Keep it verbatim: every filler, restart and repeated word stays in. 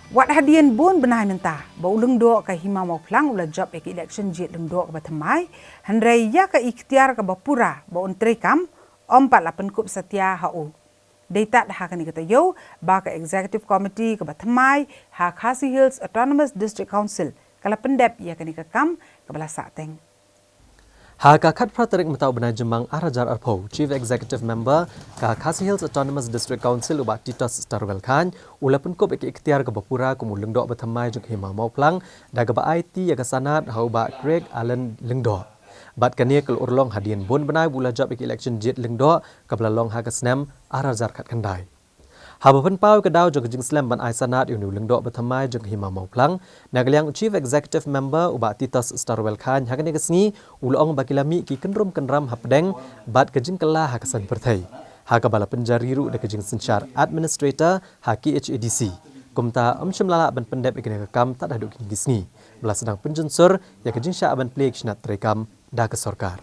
Wat hadien bun bnai mynta ba u Lyngdoh ka Hima Mawphlang u la jop ïa ka election jied Lyngdoh kaba thymmai, hynrei ïa ka iktiar kaba pura ba un treikam ym pat la pynkup satia ha u. Dei tad ha kane ka taïew ba ka Executive Committee kaba thymmai ha Khasi Hills Autonomous District Council ka la pyndep ïa kane ka kam kaba la sahteng. Ha ka khatphra tarik mynta u bnai Jymmang ar hajar arphew, Chief Executive Member ka Khasi Hills Autonomous District Council u Bah Titos Starwell Chyne u la pynkup ïa ka iktiar kaba pura kum u Lyngdoh ba thymmai jong ka Hima Mawphlang da kaba aiti ïa ka sanad ha u Bah Craig Allen Lyngdoh. Bad kane ka la urlong hadien bun bnai ba u la jop ïa ka election jied Lyngdoh kaba la long ha ka snem ar hajar khatkhyndai. Haba pynpaw ïa ka daw jong ka jingslem ban ai sanad ïa une u Lyngdoh ba thymmai jong ka Hima Mawphlang, na ka liang u Chief Executive Member u Bah Titos Starwell Chyne ha kane ka sngi u la ong ba ki la mih ki kynrum kynram hapdeng bad ka jingkylla ha ka saiñ pyrthei, ha kaba la pynjari ruh da ka jingsynshar Administrator ha K H A D C. Kumta ym shym la lah ban pyndep ïa kane ka kam tad haduh kine ki sngi ba la sdang pynjynsur ïa ka jingshah ban plie ïa ka shnat treikam da ka sorkar.